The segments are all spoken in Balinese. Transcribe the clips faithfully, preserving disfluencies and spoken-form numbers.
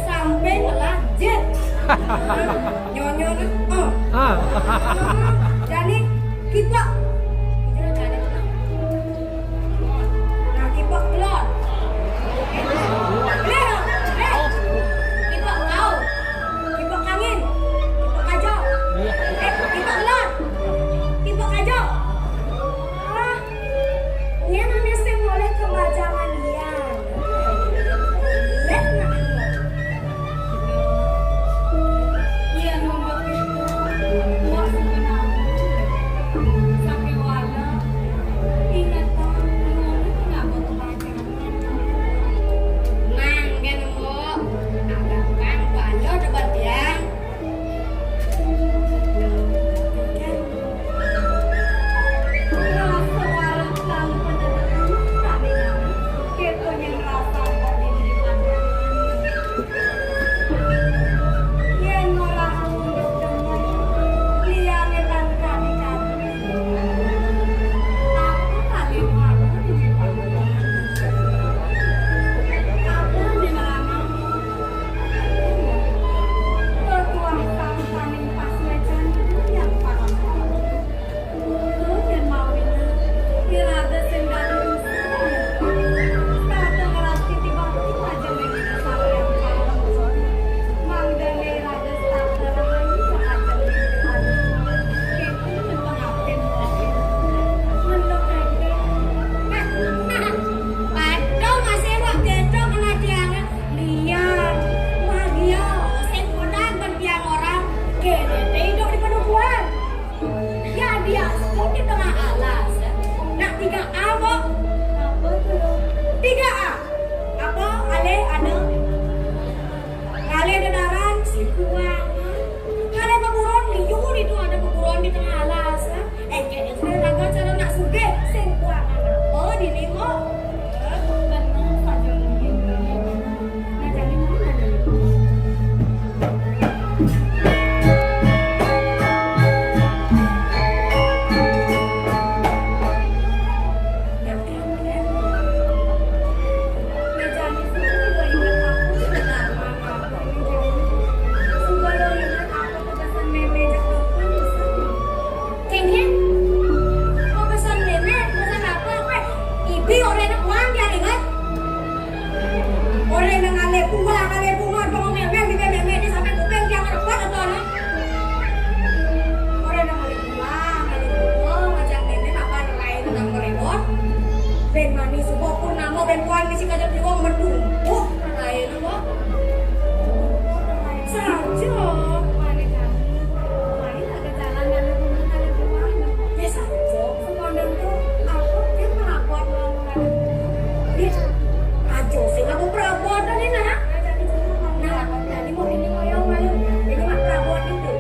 Sampai ngelanjut. Nyonyo nih. Oh. Ah. Jadi kita. Nah, kita keluar. Keluar. Eh, kita kau. Kita angin. Kita kajau. Eh, kita keluar. Kita kajau. Ah. Nyén ané sing nolih kemajangan liyan. Lét nak. Yén mung begitu, wong semenawa sakéwala ingetan nulung nganggo kemajangan. Manggen, Mbok. Agak kang balo debat tiang. Padha masih wak gedhe kena tiange. Liyan, Maria, sing konan ben tiang orang. Gedhe idup di penukuan. Ya, dia di tengah alas. Nak tiga A, Mbok. Apa tuh? Tiga A. Apa? Ale, ane. Kali ada daran, sing kuang. Kali ada buron, liur itu ada buron di tengah alas. Eh, kayak itu ada cara nak sugih, sing kuang. Oh, di limo. Bener, Pak Joni. Nah, jadi mana ada itu? Kenging, mau pesan meme, pesan apa? Weh, ibi orang nak uang dia ingat. Orang yang ngale buah, ngale bunga, dong meme, meme, meme, dia sampai kuping dia ngerebat atau anak. Orang yang ngale buah, ngale bunga, ngajak meme, apa lain nang merewot. Ben manis, subuh purnama, ben puan, misi kajak jiwa, merdumpuh, lain apa? Saja. Mana kami? Main ada jalan, ada rumah, ada rumah. Ya, saja. Sekondang tuh, aku kan melapor lawan. Ih, aja sing aku perabot tadi, nah. Nah, jadi mau ini koyo malu. Ini mah perabot itu.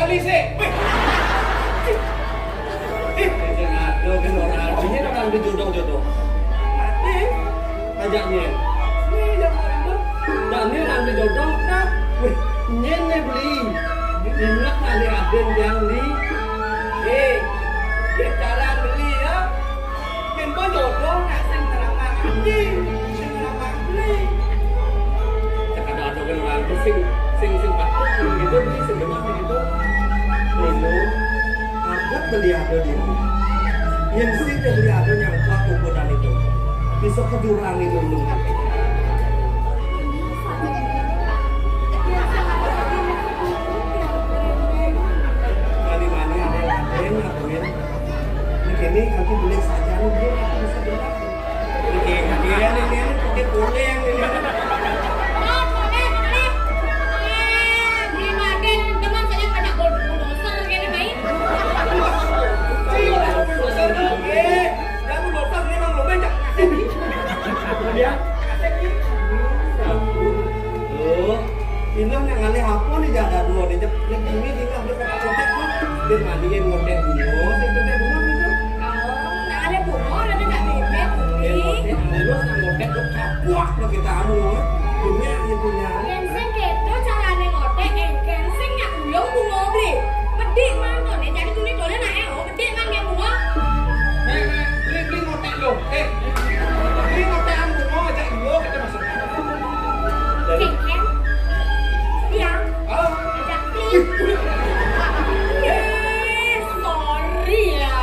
Beli sik. Wih. Ih, sing ado kan ora ado. Ini orang dijodoh-jodoh. Mati. Ajak nyen. Ini yang itu. Dan ini orang dijodoh. Nah, wih, nyen ne beli. Ingat kali Raden yang beli. Eh, dia cara beli ya. Yen jodoh nak sing ngelamar ati, sing ngelamar beli. Cek ada-ada kan orang tuh sing, sing, sing patut gitu, beli sing bener gitu. Lho, aku beli ada di rumah. Yang sing beli ada yang kuat ukuran itu. Bisa kedurangi dulu. Mani-mani ada yang ada yang ngakuin. Ini kene aku beli saja nih, dia aku bisa benar. Ini kene dia nih, dia nih pakai boleh yang ini. Boleh, boleh, boleh. Eh, beli makan, teman saya banyak bol-, bulldozer kene, Mai. Iya, bulldozer tuh. Eh, dia bulldozer memang lo banyak. Dia Tuh, Indah nak ngalih apa nih, jaga dua nih, Jep? Nek bumi tinggal di kota kotek tuh. Dia mandiin ngotek bunga, saya kotek bunga gitu. Oh, nak ngalih bunga, ada nggak bebek, Dia Beli? Ngotek halus, nak ngotek tuh kapuak lo kita anu, ya. Punya, ya punya. Yen sing keto carane ngotek, engken sing nak ulung bunga, Beli. Pedik mantone, jadi tuni dole nak, eh, oh, pedik man dia bunga. Eh, eh, beli, beli ngotek lo. Eh, beli ngotek anu bunga, ajak dulu, kita masuk. Kengken. Iya. Halo. Ada klik. Yes, sorry ya.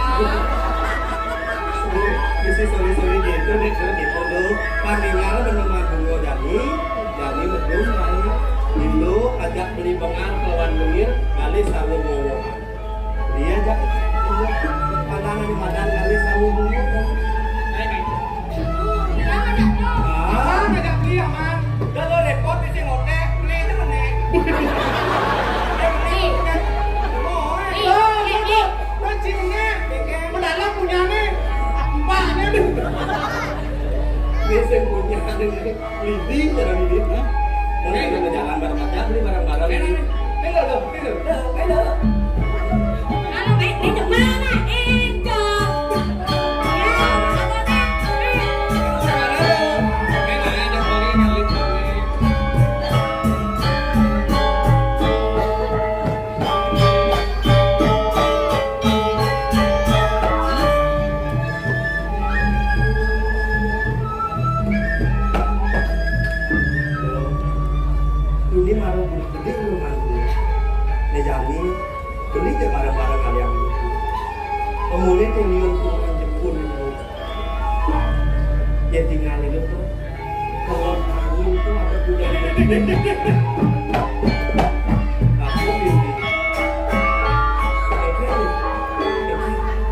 Isi sorry-sorry gitu, deh, tuh, gitu, tuh. Panggil bener mah dulu, Dani. Dani medun, Dani. Indo ajak beli bengar kelawan bengir, kali sarung wowoan. Dia jak, iya. Pandangan di madan kali sama bunga. Iya, ngajak tuh. Ah, ngajak beli aman. Dah lo repot, bisa ngotek, beli itu mana? Nih. Oh, nih, nih, nih. Lo cimnya, mendalam punya nih. Empaknya nih. Dia yang punya nih. Lidi, cara Lidi, nah. Mana kita jalan bareng aja, beli bareng-bareng. Ayo, ayo, ayo. Ayo, ayo, ayo. Kalau baik, baik, mana? Enggak. Ya, apa, Kak? Ayo, ayo, ayo, ayo. Ini marung gede lu mandi. Nih Jani, beli aja barang-barang kalian itu. Pemulih tuh liun tuh orang Jepun itu. Ya tinggal itu tuh. Kalau angin tuh ada kuda. Aku ini.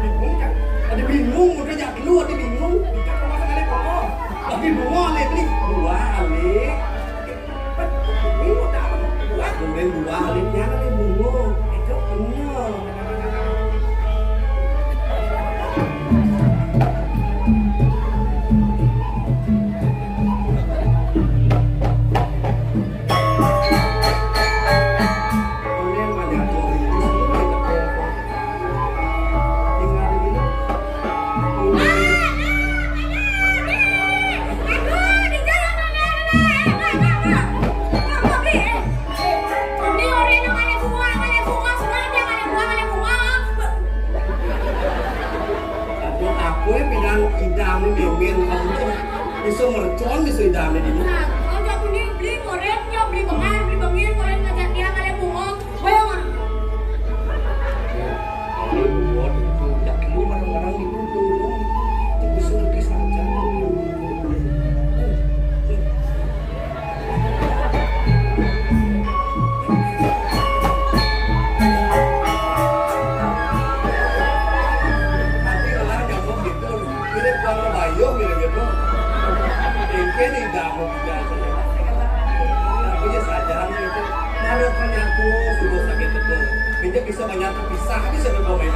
Bingung kan? Ada bingung, udah jak lu ada bingung. Kita ke rumah sekali kotor. Tapi bunga alih beli. Dua alih. Bingung tak apa? Dua. Kemudian dua alih, jangan ada bunga. Itu benar. Aduh, aku ya pindahan idam ini, men. Bisa mercon, bisa idam ini. Nah, kalau jatuh nih, beli korek, ya beli bengar, beli bengir, korek ngajak dia kalian bunga. Bayang, ah. Ini buat itu, jak dulu barang-barang itu, dulu. Itu suruh kisah aja. Tapi orang nyambung gitu, mirip Bang Bayung gitu, gitu. Mungkin tidak mau bicara. Tapi ya saja gitu. Mana kan aku sudah sakit betul. Ini bisa banyak terpisah, bisa berkomen.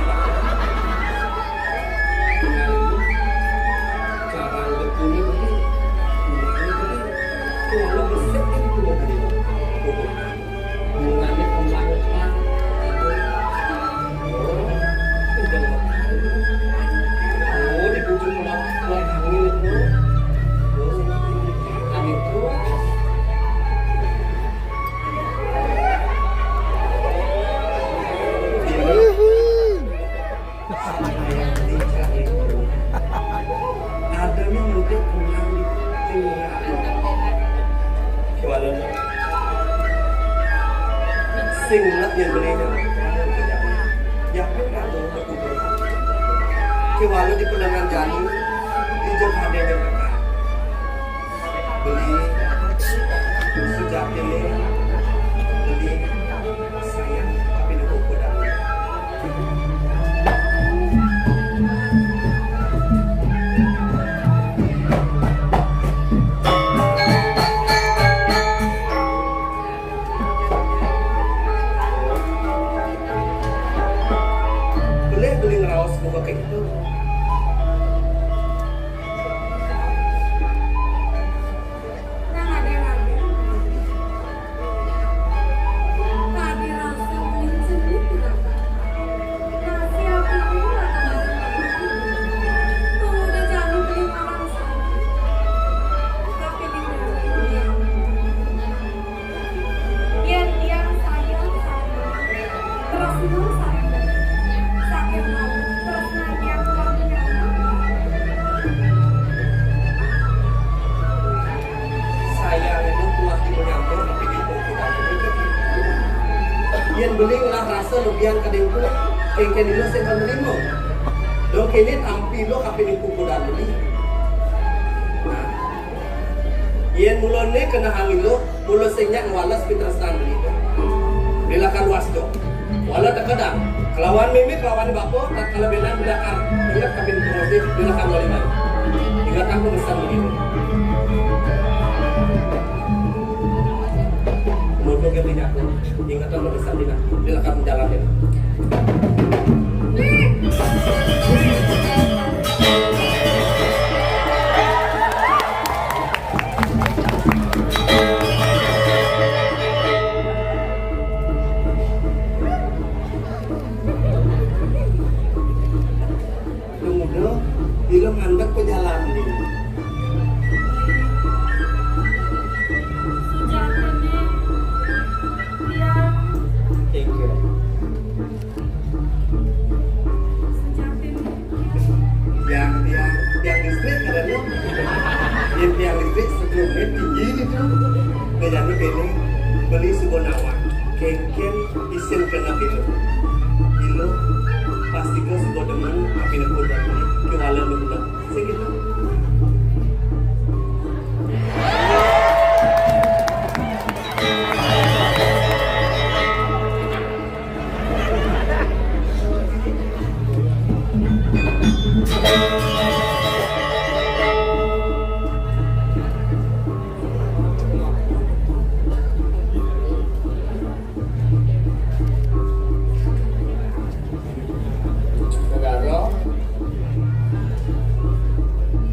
Cara udah punya tadi, gimana tadi? Kalau besar kan itu tadi. Hubungannya kembang, Pak. Sing inget yén beli nyaman. Yapin ratu berkumpul. Kéwala di pelengan jani, di jeng ada yang dekat. Beli sejatiné, beli sayang, tapi di kumpul dan Boleh beli ngeraos muka kayak gitu. Nang ada lagi. Tadi rasa beli jenuh tidak? Masih apa pula kemarin? Tunggu udah jadi beli orang sana. Tapi di dunia. Yén tiang sayang sareng tresna sareng saking mawon tresna tiang tuah menyambut. Sayang itu tuah di menyambut, tapi di pungkuran itu. Yén beli ngelah rasa lebihan ka dengkul, éngkén ila sing ka nerima. Dong kéné tampi ila kapining pungkuran beli. Nah, yén mula né kenehang ila, mula sing nyak ngwales pitresnan beli. Beli lakar luas dong. Wala tekedang. Kelawan mémé, kelawan bapa, tatkala bénan beli lakar inget kapining pungkuran beli, beli lakar wali mai. Ingetang pemesan beli. Mutu ke beli nyak. Ingetang pemesan beli. Beli lakar jalan ya. Muda, ila ngandek pejalan ni. Sujatiné tiang. Thank you. Sujatiné tiang. Tiang, tiang, tiang listrik ada tu. Yén tiang listrik sebelumnya tinggi gitu. Ngejani kéné beli suba nawang. Kénkén isin keneh ila. Ila pasti ka suba demen kapining pungkuran beli kéwala demen. Sing gitu. Negara.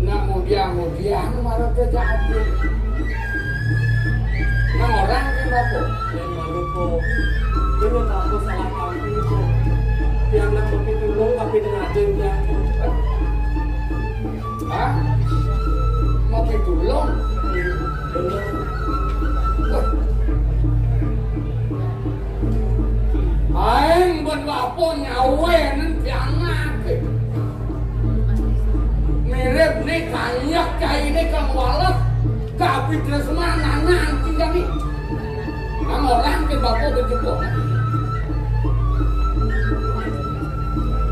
Nak ngudiang-ngudiang mara terjadi. Nang orang kan apa? Yén malu ko. Yén apa salah kami ko. Tiang nak mapitulung tapi dengan adén tiang. Hah? Mapitulung? Bener. Wah. Aéng ban bapa nyawénin pianak. Mirib né kanyak cainé kang wales, kapitresnan anak anting kami. Kang orang ke bapa bejepo.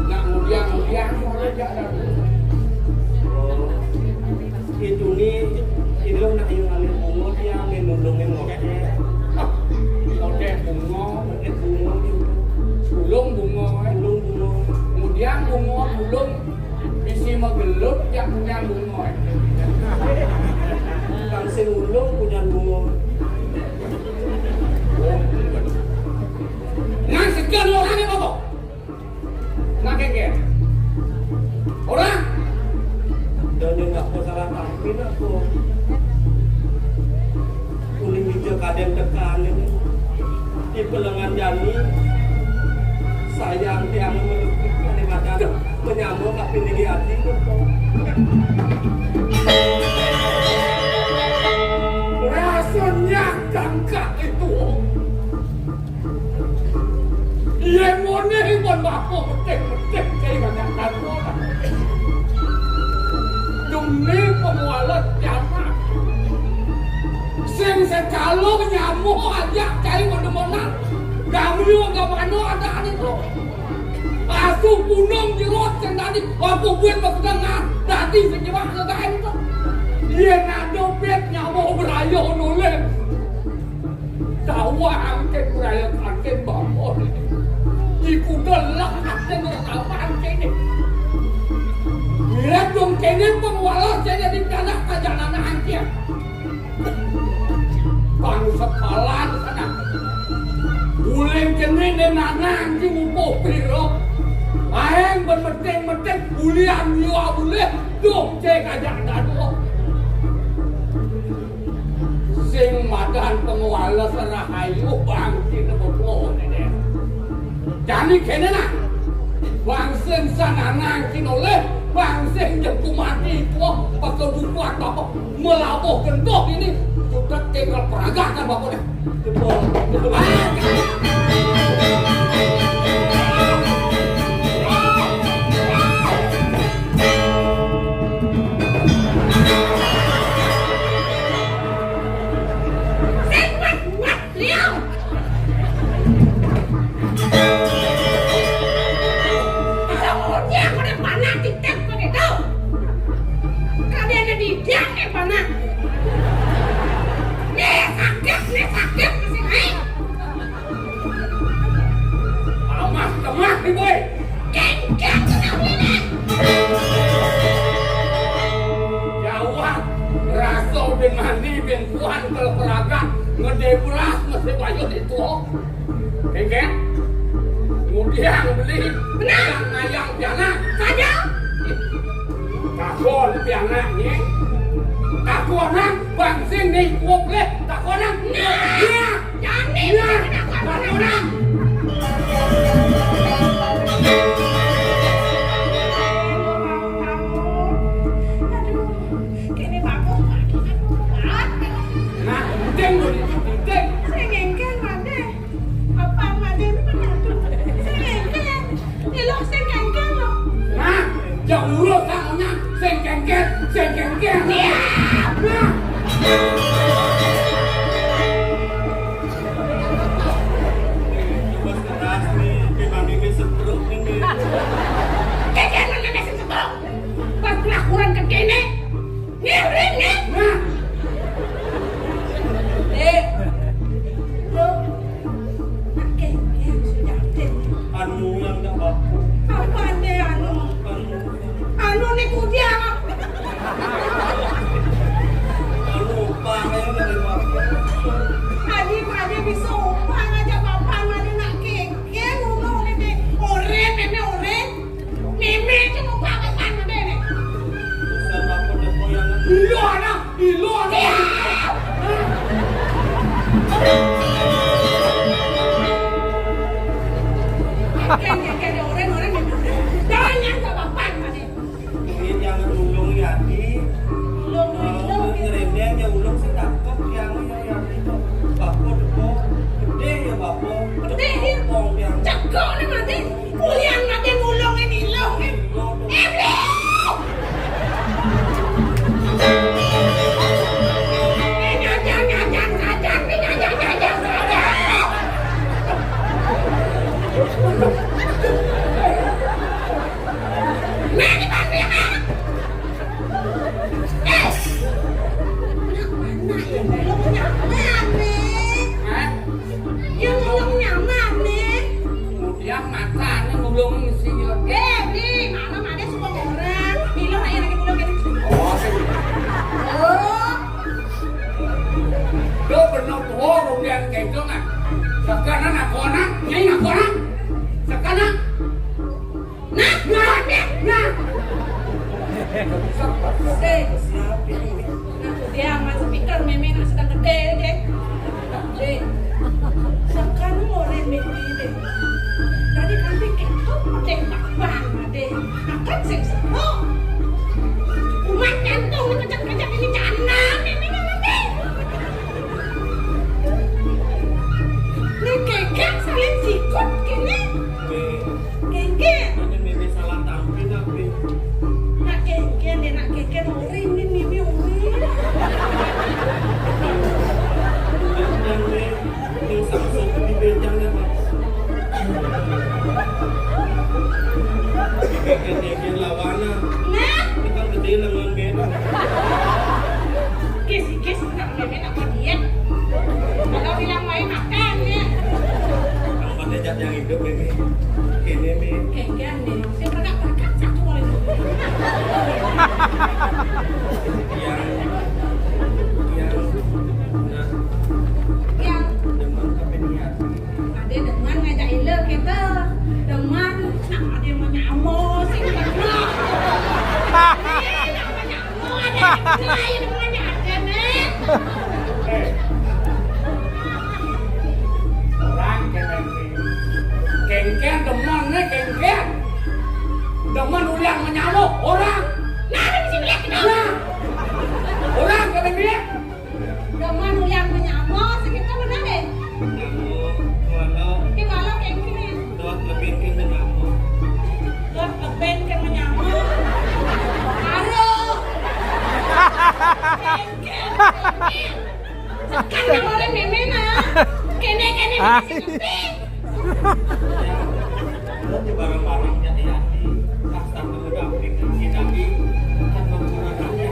Nak ngudiang-ngudiang, ora jak dah. Itu ni, ila nak ayu ngalih bunga tiang, ngen nulungin ngocéh. Ah, ngocéh bunga, ngocéh bunga. Tulung bunga, eh. Tulung bunga. Ngudiang bunga, tulung. Bisi magelut, jak ngudiang bunga, eh. Kang sing nulung, ngudiang bunga. Nang segan orang ni apa? Nah, kénkén. Orang. Dan yang nggak masalah tampil aku. Kuning hijau kadén tekan ini. Di pelengan jani. Sayang tiang melukis kadén-kadén menyambung tapi niki hati. Rasanya gangkak itu. Yén ngoné ipun bapa meting-meting cai banyak tanpa. Demi pengwalet kiamat. Sing sekalo nyamo ajak cai menemonan. Mano adané to? Asu gunung jerot sing dadi, apa buin makedengah dadi sing nyerah legaén to? Yén ada pit nyawa beraya nolih. Tawa angkén beraya angkén bangun. Di kuda lekat sing ngertapan kéné. Mirip dong kéné pengwala sing dadi pianak kajanana angkén. Bangsa palan sana. Uling kene ne nanang ki ngupuh pira. Aeng ben meting-meting bulian liwa bulih dong cek ajak dadu. Sing madan pengwala serahayu bangki ne bepo ne. Jani kene nah. Bangsin sananang kinoleh, bangsin jempu mati tuh pakai buku atau melabuh gentoh ini. Sudah tinggal peragakan bapak deh. Jempol, jempol. Sing kuat, kuat, liau. Kalau mau dia, mau dia mana titip ke dia tu. Kalau dia ada di dia, eh, mana? Nih sakit, nih sakit, masih naik. Amah kemah ni, boy. Kengkeng tu nak boleh nak. Jawab. Rasa bin mandi bin tuan kalau peragat ngedebras mesti bayar itu. Kengkeng. Kemudian beli. Benar. Ngayang-ngayang pianak. Saja. Takon pianaknya. Takonan bangsin ni kuopleh. Takonan. Nah. Nah. Jani. Nah. Takonan. Aduh, kene bagus lagi. Aduh, berat. Nah, penting dulu, penting. Sing engkén, Made. Apa Made ini benar tuh? Sing engkén. Ilok sing engkén lo. Nah, jauh urus tangannya, sing kengkén, sing kengkén. Iya. Nah. Mas keras nih, kayak mami setruk ini. Kengkén mana sing setruk? Pas kelakuan ke kene. Nih, nih, nih. Nah. Eh, lo, nak kengkén sudah deh. Anu yang nggak baku. Apa nih anu? Anu. Anu nih kudiang. Anu, upah aja dari baku. Adi, adi bisa upah aja bapak, adi nak kengkén, unu nih, oren, ini oren. Mimi cuma pakai tangan deh. Bukan apa deh, kau yang Iya, anak. Iya, anak. Jangan, jangan, jangan, orang, orang, jangan, jangan, jangan, jangan, jangan. Duit yang ulung ya, Di. Ulung, ulung. Ngerendeng ya, ulung sedekah yang ya, ya, itu. Bapak, bapak. Gede ya, bapak. Gede, ya. Kong yang Cekok nih, mati. Kuliah mati mulung ini, lung ini. Eh, Bli! Eh, nyajang, nyajang, nyajang, nih, nyajang, nyajang, nyajang. Nah, di mana, ya? Eh! Anak mana ini? Belum punya apa, nih? Hah? Yang belum nyaman, nih. Kemudian matane ngulung sing ya. Eh, di malam ada suka orang. Bilang aja lagi ngulung ini. Oh, sing. Oh. Lo bener tua, rupiah kecil, nah. Sekarang aku anak, nyai aku anak. Sekarang. Nah, nah, nah, nah. Eh, nah, dia sama speaker, meme nak sedang gede, deh. Deh, sekarang orang mimpi deh. Tadi kan bikin tuh gede babang, deh. Akan sing seru. Umat jantung kejap-kejap ini jana, meme mati. Nih, kengkeng saling sikut, kene. Kengkeng. Ada meme salah tampil, tapi. Nak kengkeng, deh, nak kengkeng, ori, ini meme, ori. Kengkeng, deh. Yang hidup ini, ini nih. Kayaknya nih, saya berangkat-berangkat satu kali. Yang, yang, nah, yang demen tapi niat. Ada demen ngajak ila kita. Demen, nah, ada yang mau nyamo, sih, kita. Eh, nak mau nyamo, ada. Nah, ini mau nyamo, ada, nih. Eh. Orang kene nih. Kengken demen nih, kengken. Demen ulian menyamuk orang. Nah, ada mesti melihat kita. Nah. Orang kene nih. Demen ulian menyamuk, segitu benar deh. Menyamuk, walau. Ki walau kengken nih. Dot lebih ke menyamuk. Dot lebih ke menyamuk. Aduh. Kengken, kengken. Kan nang oleh meme nah. Kene, kene, ah, meme sing ngerti. Barang-barang jadi hati. Pas tak mendamping lagi-lagi. Kan menggunakannya.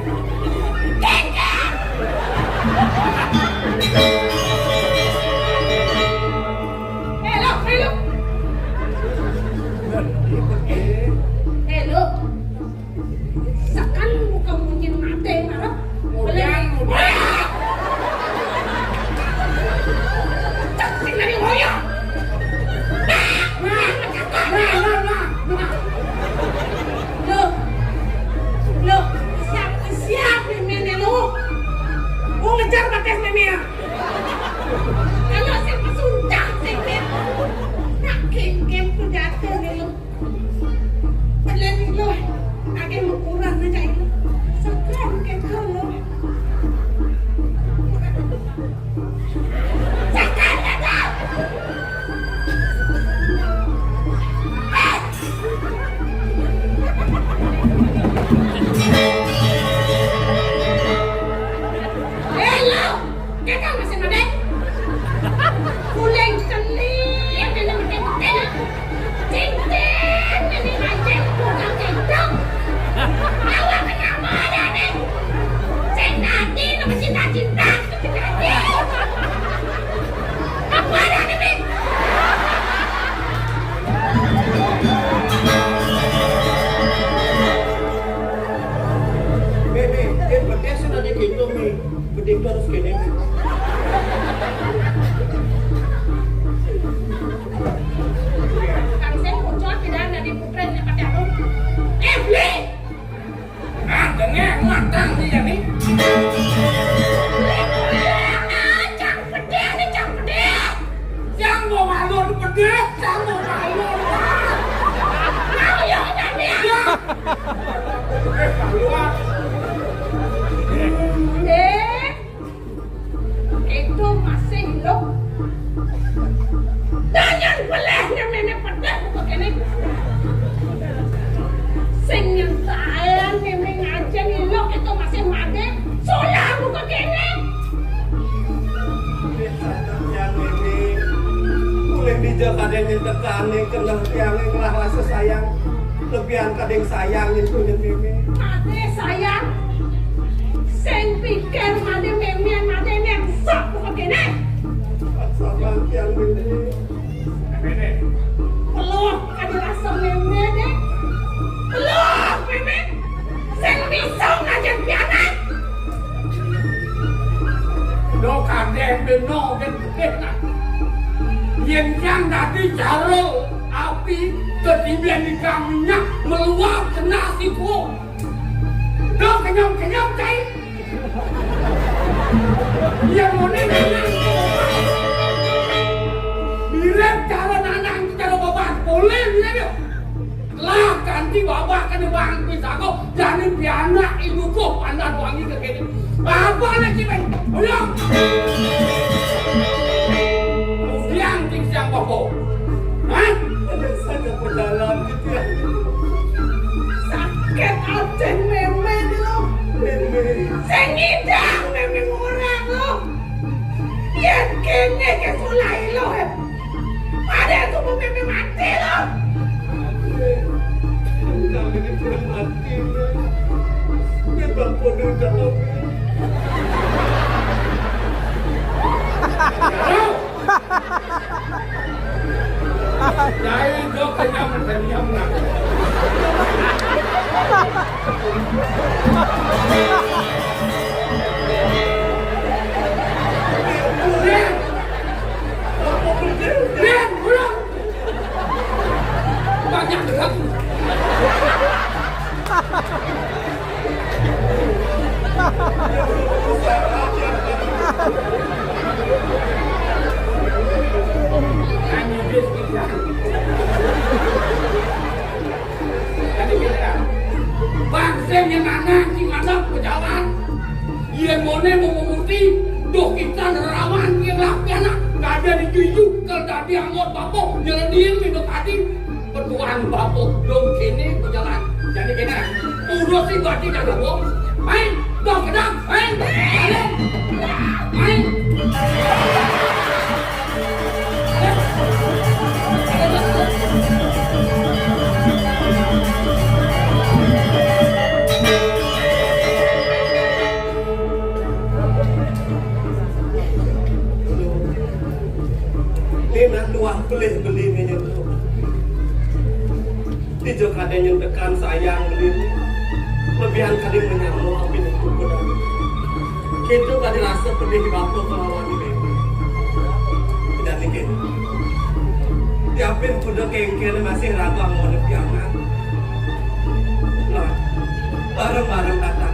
Eh, Lok, eh, Lok. Eh, Lok. Sekan muka muncin mate ngarep. Mudian, mudian. Cek sing dari ngoyo. Nah, nah, nah, nah, nah, nah. Loh. Loh, siap, siap nih mene lu. Gua ngejar pakai mene ya. Kalau siapa suncak sih, Kim. Nah, Kim, Kim tuh jatuh nih lu. Padahal nih lu, akeh mau kurang aja itu. Sekarang kayak lu. Sekarang kayak lu. Halo, kita masih ada. Kuling kelir, ini makin penting. Cincin, ini aja bukan kentang. Awak kenapa ada nih? Cinta hati, nama cinta-cinta. Apa ada nih, Bing? Bebe, dia pakai sudah di gitu, Mi. Gede itu harus gini. Kang Seng muncul tidak ada di putren yang pakai apa? Eh, beli! Ah, dengek matang dia nih. Beli, beli! Ah, cang pedih nih, cang pedih! Cang mau malu pedih, cang mau malu. Mau ya, udah dia. Ya. Eh, keluar. Eh, itu masih hidup. Dengan belehnya meme pedih buka kene. Sing nyentaen meme ngajeng ilok itu masih made. Sulam buka kene. Yang ini boleh dijak ada yang nyentekan nih, kena yang ngelah rasa sayang. Lebihan kadang sayang itu nih, Mimi. Made sayang. Sing pikir made meme, made mengsok buka kene. Paksa bangkian, Mimi. Peluh kada rasa meme deh. Peluh meme. Sing misong aja pianak. Do kadeh beno gen gedeh nah. Yen yang dadi jaro api ketimbang di kaminya meluap kena siku. Do kenyam-kenyam cai. Yen mone nanang. Mirip cara nanang cara babat. Boleh mirip yo. Lah, ganti babak kene bang pisago, jani pianak ibuku pandan wangi ke kene. Apa lagi, Bang? Ayo. Ujian ting siang bobo. Hah? Ada saja pejalan gitu ya. Sakit hati meme lo. Meme. Sing ngidang meme orang lo. Yen kene ke sulai lo. Ada aku mau meme mati lo. Kami ini belum mati. Memang bodoh jauh. Ai, dok, kenyang, kenyang, nah. Rin! Rin, ulang! Banyak gerak. Bangsa yang anak di mana berjalan, ia mone mau mengerti, doh kita nerawan yang lapiana, kada dituju, kalau tadi anggot bapak, jalan dia minum tadi, berduaan bapak, dong kene berjalan. Jadi kene, udah sih berarti jago, main, dong kedang, main, main, main. Ni nak tuah pelih beli ni nyentuh. Di jo kada nyentekan sayang beli ni. Lebihan kali menyambung api nyentuh kuda. Kita kada rasa pedih bapa kelawan ni. Dan ni kini. Tiapin kuda kengkir masih ragang mau piangan. Lah, bareng-bareng tata